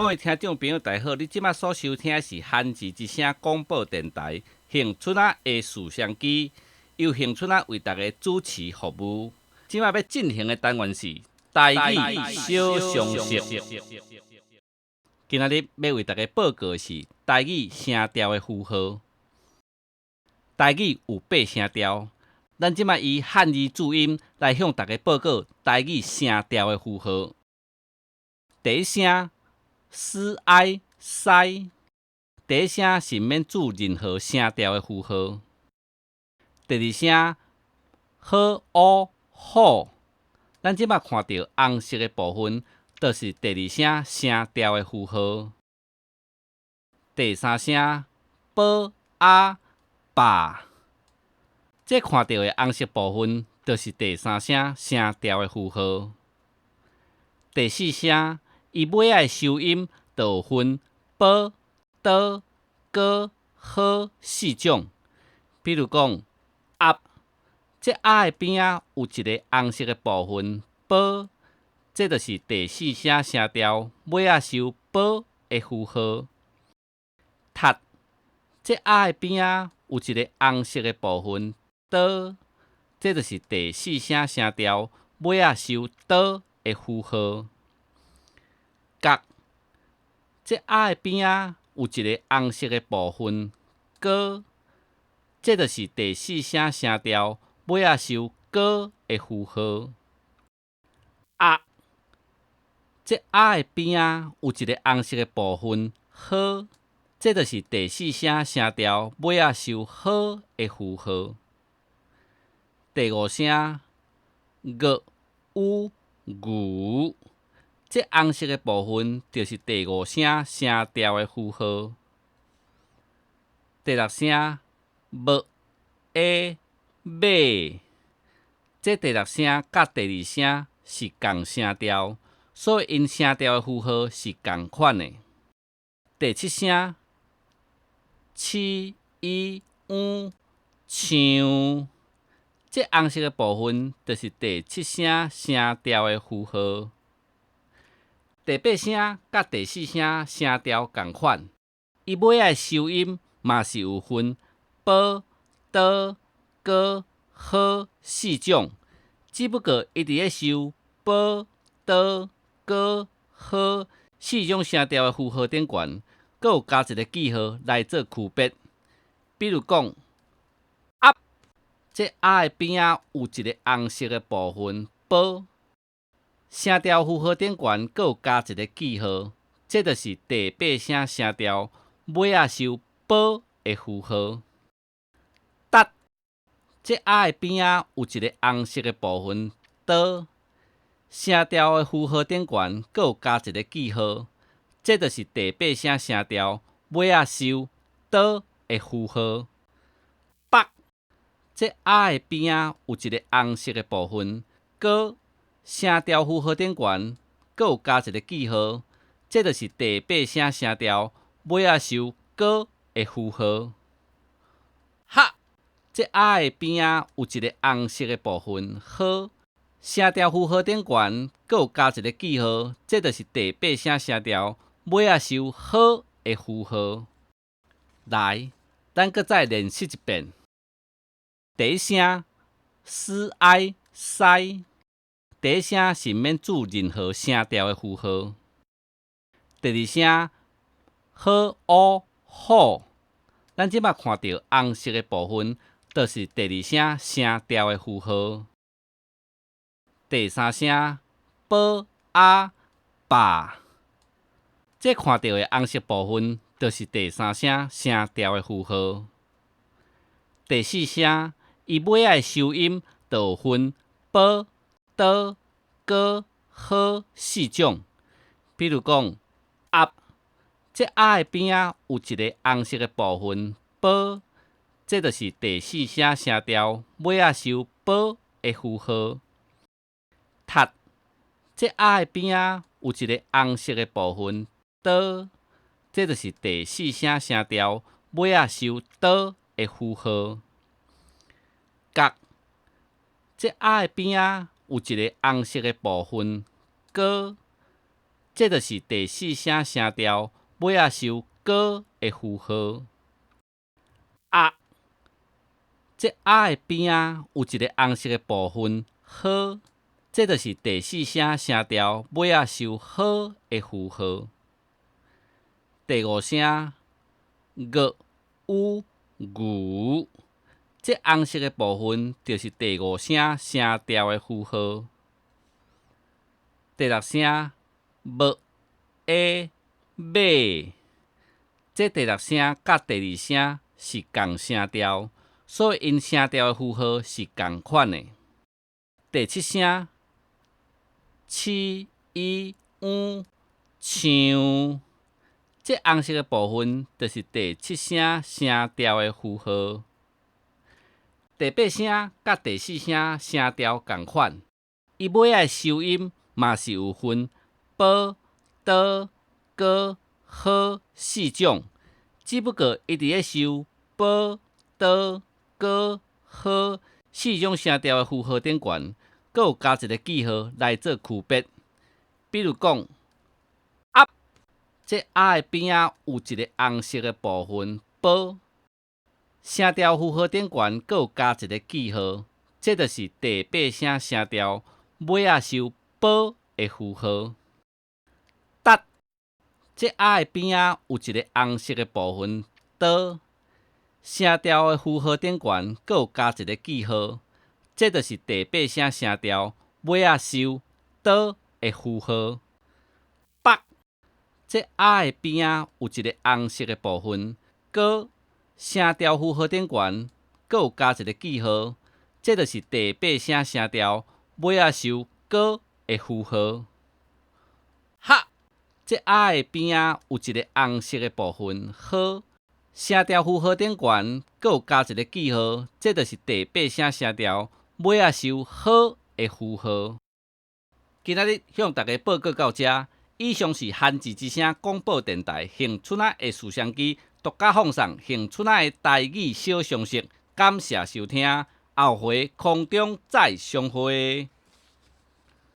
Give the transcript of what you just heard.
位聽眾朋友，大家好！你這馬所收聽的是韓字之聲廣播電臺恆春仔的視相機，由恆春仔為大家主持服務。這馬欲進行的單元是台語小常識。今仔日欲為大家報告的是台語聲調的符號。台語有八聲調，咱這馬以漢字注音來向大家報告台語聲調的符號。第一聲 s i 塞，第一聲是免注任何聲調的符號。第二聲 h o 虎，咱這馬看著紅色的部分，就是第二聲聲調的符號。第三聲 b a 爸，這看著的紅色部分，就是第三聲聲調的符號。第四聲，伊尾仔的收音就有分 b、d、g、h 四種。比如講，鴨，這鴨的邊仔有一个紅色的部分 b，這就是第四聲聲調尾仔收 b 的符號。讀，這鴨的邊仔有一个紅色的部分 d，這就是第四聲聲調尾仔收 d 的符號。角，這鴨的邊仔有一个紅色的部分 g，這就是第四聲聲調尾仔收 g 的符號。鴨，這鴨的邊仔有一个紅色的部分 h，這就是第四聲聲調尾仔收 h 的符號。第五聲 g u 牛，這紅色的部分就是第五聲聲調的符號。第六聲 m a 馬，這第六聲佮第二聲是仝聲調，所以𪜶聲調的符號是仝款的。第七聲 ch i u 像，這紅色的部分就是第七聲聲調的符號。第八聲佮第四聲聲調仝款，伊尾仔的收音嘛是有分 b、d、g、h 四種，只不過伊佇咧收 b、d、g、h 四種聲調的符號頂懸，閣有加一个記號來做區別。比如講，鴨，這鴨的邊仔有一个紅色的部分 b，聲調符號頂懸閣有加一个記號，這就是第八聲聲調尾仔收 b 的符號。達，這鴨的邊仔有一个紅色的部分 d，聲調的符號頂懸閣有加一个記號，這就是第八聲聲調尾仔收 d 的符號。北，這鴨的邊仔有一个紅色的部分 g，聲調符號頂懸閣有加一个記號，這就是第八聲聲調尾仔收 g 的符號。哈，這鴨的邊仔有一个紅色的部分 h，聲調符號頂懸閣有加一个記號，這就是第八聲聲調尾仔收 h 的符號。來，咱閣再練習一遍。第一聲 s i 塞，第一聲是免注任何聲調的符號。第二聲 h o 虎，咱這馬看著紅色的部分，就是第二聲聲調的符號。第三聲 b a 爸，這看著的紅色部分，就是第三聲聲調的符號。第四聲，伊尾仔的收音就有分 b、d、g、h 四種。比如講，鴨，這鴨的邊仔有一个紅色的部分 b，這就是第四聲聲調尾仔收 b 的符號。讀，這鴨的邊仔有一个紅色的部分 d，這就是第四聲聲調尾仔收 d 的符號。角，這鴨的邊仔有一个紅色的部分 g，這就是第四聲聲調尾仔收 ㄍ 的符號。鴨，這鴨的邊仔有一個紅色的部分，呵，這就是第四聲聲調尾仔收 ㄏ 的符號。第五聲 ㄍ、ｕ、牛，這紅色的部分就是第五聲聲調的符號。第六聲 ㄇ、ㄟ、馬，這第六聲佮第二聲是仝聲調，所以𪜶聲調的符號是仝款的。第七聲 ㄑ、ｉ、ｕ、像，這紅色的部分就是第七聲聲調的符號。第八聲佮第四聲聲調仝款，伊尾仔的收音嘛是有分 ㄅ、ㄊ、ㄍ 四種，只不過伊佇咧收 ㄅ、ㄊ、ㄍ 四種聲調的符號頂懸，閣有加一个記號來做區別。比如講，鴨，這鴨的邊仔有一个紅色的部分，ㄅ，聲調符號頂懸閣有加一个記號，這就是第八聲聲調尾仔收 ㄅ 的符號。達，這鴨的邊仔有一个紅色的部分，ㄊ，聲調的符號頂懸閣有加一个記號，這就是第八聲聲調尾仔收 ㄊ 的符號。北，這鴨的邊仔有一个紅色的部分，ㄍ，聲調符號頂懸閣有加一个記號，這就是第八聲聲調尾仔收 ㄍ 的符號。合，這鴨的邊仔有一个紅色的部分，ㄏ，聲調符號頂懸閣有加一个記號，這就是第八聲聲調尾仔收 ㄏ 的符號。今仔日向大家報告到這，以上是韓字之聲廣播電臺恆春仔的事商機獨家放送恆春仔的台語小常識，感謝收聽，後回空中再相會。